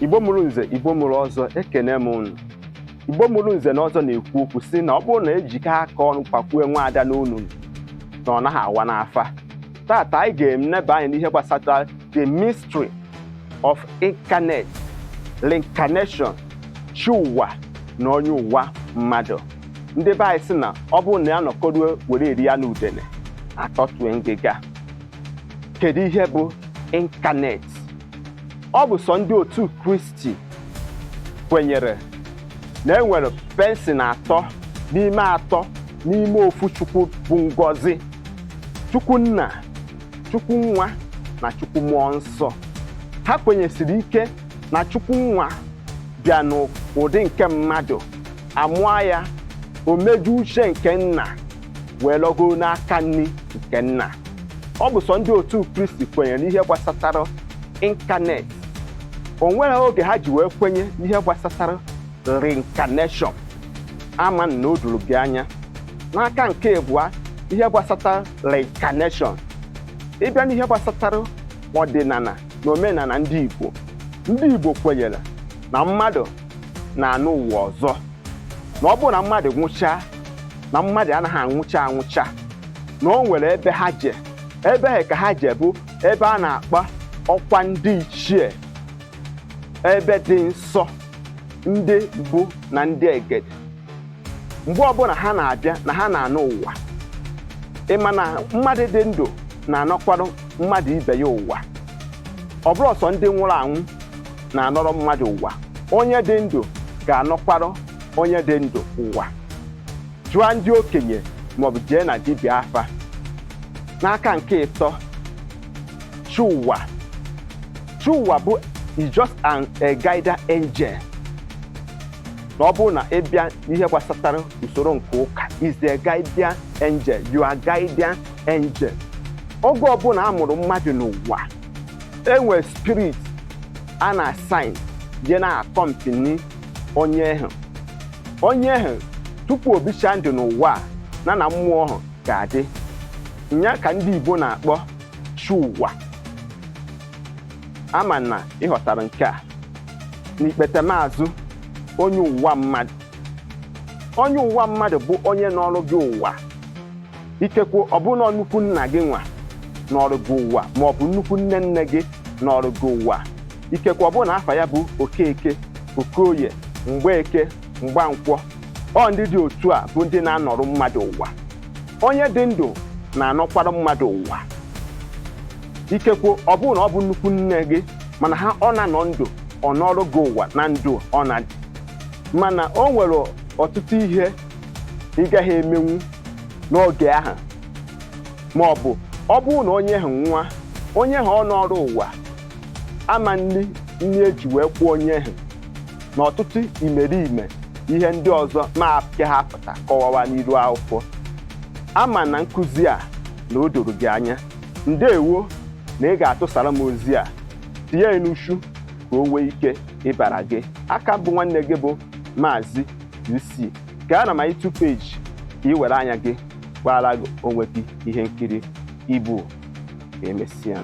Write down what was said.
Igbo mụrụ nze, Igbo mụrụ ọzọ, ekene m unu. Igbo mụrụ nze na ọzọ na-ekwu okwu sị na ọ bụrụ na ejikọ aka ọnụ kpakwue nwaada n'onu na ọ naghị awa n'afa. Tata anyị ga-eneba anya n'ihe gbasara the mystery of incarnate, reincarnation, chi ụwa na onye ụwa mmadụ. Ndị be anyị sị na ọ bụrụ na ya nọkọruo were eri ya n'udene atọtue ngịga. Kedu ihe bụ incarnate? Ọ bụ sọ ndị otu Kristi kwenyere na e nwere person atọ n'ime atọ n'ime ofu Chukwu bụ ngọzi: Chukwu Nna, Chukwu Nwa na Chukwu Mmụọ Nsọ. Ha kwenyesiri ike na Chukwu Nwa bịa n'ụdị nke mmadụ, amụọ ya, o meju uche nke nna wee lọgoro n'aka nri nke nna. Ọ bụ sọ ndị otu Kristi kwenyere n'ihe gbasatara incarnate. O nwere oge ha ji wee kwenye n'ihe gbasatara reincarnation. Ama na o doro gị anya. N'aka nke abụọ, ihe gbasatara reincarnation, ịbịa n'ihe gbasatara ọdịnala na omenala ndị Igbo, ndị Igbo kwenyere na mmadụ na-anụ ụwa ọzọ, na ọ bụrụ na mmadụ nwụchaa, na mmadụ anaghị anwụcha anwụcha, na o nwere ebe ha je. Ebe ha ka ha je bụ ebe a na-akpọ ọkwa ndị ichie, ebe dị nsọ ndị bụ na ndị egede. Mgbe ọbụla ha na-abịa na ha na-anụ ụwa, ịma na mmadụ dị ndụ na-anọkwarụ mmadụ ibe ya ụwa. Ọ bụrụ ọsọ ndị nwụrụ anwụ na-anọrọ mmadụ ụwa, onye dị ndụ ga-anọkwarụ onye dị ndụ ụwa. Jụọ ndị okenye maọbụ jee na dibịa afa. N'aka nke ịtọ, chi ụwa. Chi ụwa bụ is just a guiding angel. Na ọ bụrụ na ị bịa n'ihe gbasatara usoro nke ụka, is a guardian angel, your guardian angel. Oge ọbụla a mụrụ mmadụ n'ụwa, enwe spirit a na-assign je na-accompany onye ahụ. Onye ahụ tupu o bichaa ndụ n'ụwa a, na mmụọ ahụ ga-adị nya ka ndị Igbo na-akpọ chi ụwa. Ama na ịghọtara nke a. N'ikpetemazụ, onye ụwa mmadụ. Onye ụwa mmadụ bụ onye nọrọ gị ụwa. Ikekwe ọ bụ na nnukwu nna gị nwa nọrọ gị ụwa, ma ọ bụ nnukwu nne nne gị nọrọ gị ụwa. Ikekwe ọ bụ na afa ya bụ Okeke, Okoye, Mgbeke, Mgbankwọ. Ọ ndị dị otu a bụ ndị na-anọrọ mmadụ ụwa. Onye dị ndụ na-anọkwara mmadụ ụwa. Ikekwe ọ bụrụ na ọ bụ nnukwu nne gị, mana ha ọ na-anọ ndụ, ọ nọrọ gị ụwa na ndụ ọ na-adị, mana o nwere ọtụtụ ihe ị gaghị emenwu n'oge ahụ, ma ọ bụ ọ bụrụ na onye ahụ nwa onye ahụ ọ nọrọ ụwa ama nni nni eji wee kwụọ onye ahụ na ọtụtụ imerime ihe ndị ọzọ ma apịa ha pụta kọwawa n'iru akwụkwọ. Ama na nkụzi a na o doro gị anya. Ndeewo na ị ga-atụsara m ozi a, tinye ya n'uchu ka o nwee ike ịbara gị aka. Bụ nwanne gị bụ Maazị UC. Gaa na my YouTube page ka ị were anya gị gbara onwe gị ihe nkiri Igbo. Ka emesịa.